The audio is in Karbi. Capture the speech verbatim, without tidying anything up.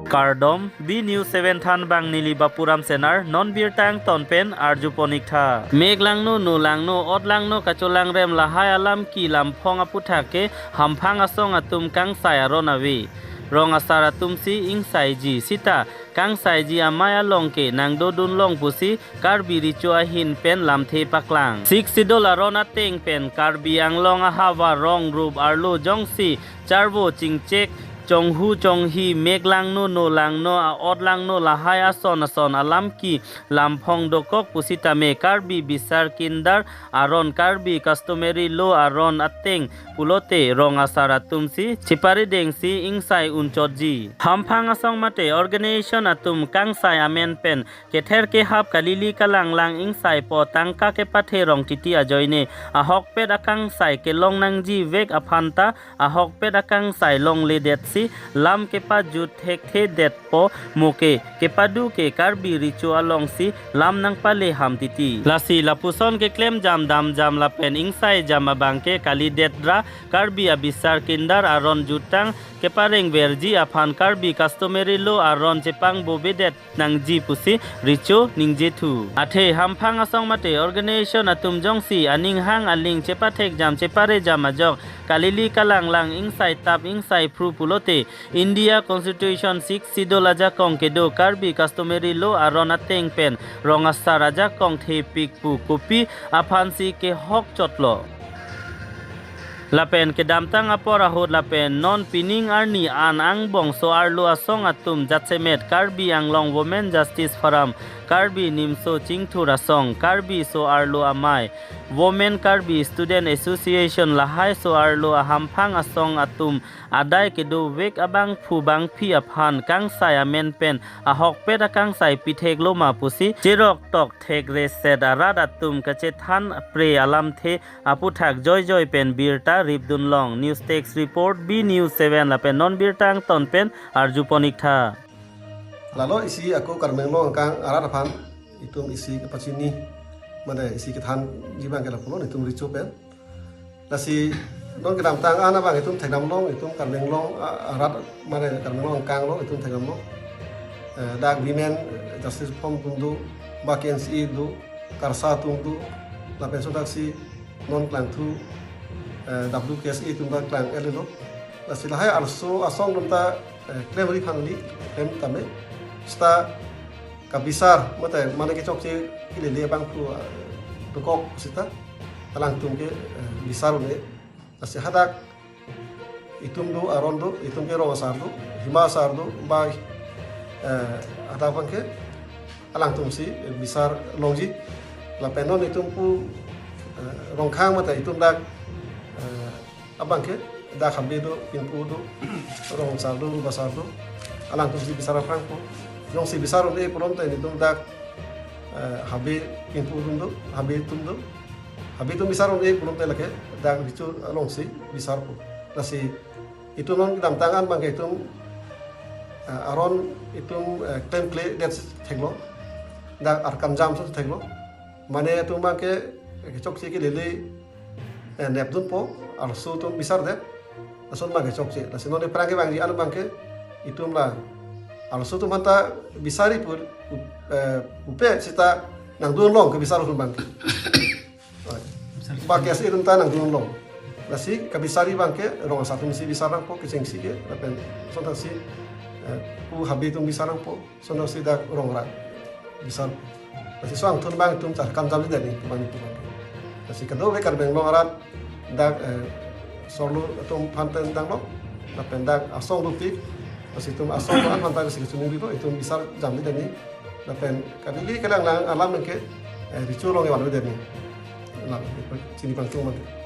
Kardom, B News seven thanbang neli Bapuram Senar, non birta angton pen arjuponik tha. Mek langno, no langno, ot langno, kacholangrem lahai alam ki lamphong aputhak ke hamphang asong atum kangsai aron ave. Rong asar atum si ingsaiji, sita kangsaiji amei along ke nangdodun long pusi Karbi Recho ahin pen lamthe paklang. Sixth Schedule aron ateng pen Karbi Anglong ahavar rong rup arlo jongsi charvo chingchek, chonghu chonghi, mek langno, no langno, a-ot langno lahai ason ason alam ki lamphong dokok pusitame Karbi Bisar Kindar aron, Karbi Customary Law aron ateng pulote rong asar atum si cheparideng si ingsai unchotji. Hamphang asong mate organization atum kangsai amen pen kether kehap kalili kalanglang ingsaipo, tangka kepathe rong titi ajoine ahokpet akangsai kelong nangjivek aphanta ahokpet akangsai longledet si lam kepajut thekthedetpo, mo ke kepado ke Karbi Recho along si lam nangpale ham titi. Lasi lapuson keklem jam dam jam lapen ingsai jam abang ke kalidet ra Karbi Abisar Kindar aron jutang keparengverji aphan Karbi Customary Law aron chepangbobedet nangji pusi Recho ningjithu. Athe hamphang asong mate organization atum jongsi aning hang aling chepathek jam chepare jam ajok kalili kalanglang ingsai tap ingsai phru pulote India Constitution Sixth Schedule ajakong kedo Karbi Customary Law aron ateng pen rong asar ajakong thepik pu kopi aphansi kehok chotlo. Lapen kedamtang apor ahut lapen non pining arni an angbong so-arlo asong atum jasemet Karbi Anglong Women Justice Forum, Karbi Nimso Chingthur Asong, Karbi So-arlo Amei, Women Karbi Student Association lahai so-arlo ahamphang asong atum adai kedovek abangphu bangphi aphan kangsai amen pen ahokpet akangsai pithek loma pusi cherok tok thekreset arat atum kachethan pre alamthe aputhak joijoi pen birta ripdun long. News Desk Report, B News seven lapen non birta angton pen arjuponik tha. Lalo isi ako Karbi Anglong angkang arat aphan itum isi kepachini, mane isi kethanji abang ke lapulo itum Recho pen. Lasi non kedamtang an abang itum thekdam long, itum Karbi Anglong a-, arat, mane Karbi Anglong angkang lo itum thekdam long. Eh, dak Women Justice Forum atum do, ba K N C A do, KARSA atum do, lapen sontaksi non klangthu, eh, W K S A atum ta klang-et lo. Lasi lahai arloso asong atum ta, eh, klemri aphan kali, klem tame. Seta kabisar, mate mane kechokche kelele abangphu, eh, dokok seta alangtum ke, eh, bisar un-e. Lasi hadak itum do, aron do, itum ke rong asar do, hima asar do, ba, eh, hadak abang ke alangtum si, eh, bisar longji. Lapen non itum pu, eh, Rongkhang mate itum dak, eh, abang ke dak Habe do, Pinpo do, rong asar do, rup asar do, alangtum si bisar aphrangpo. Jongsi bisar un-e pulote itum dak, eh, Habe Pinpo atum do, Habe atum do. Habe atum bisar un-e pulote lake dak Recho alongsi bisarpo. Lasi itum non kedamtang an abang ke itum, eh, aron itum, eh, klemkledet theklo. Dak arkam jam so theklo. Mane atum abang ke kechokche kelele, eh, nepdunpo, arloso atum bisardet. Lason abang ke chokche. Lasi non aphrang kevangji an abang ke itum la arloso atum aphanta bisari pu, eh, pupe seta nangdun long kebisar atum abang ke. Ba K S A atum ta nangdun long. Lasi kabisari abang ke rong asar atum si bisar nangpo, kechengsi ke, lapen sontaksi, eh, pu Habe atum bisar nangpo, sontaksi dak rong arat bisar. Lasi so angthun abang itum char kam jamji dani, abang itum abang. Lasi kadokave Karbi Anglong arat dak, eh, so-arlo atum aphan pen dang lo, lapen dak asong dopik, lasi itum asong atum aphan ta lasi kachiningri lo, itum bisar jamji dani, lapen kalili kalanglang alam ke, eh, Recho along evan dani. Alam, chini pangtung abang.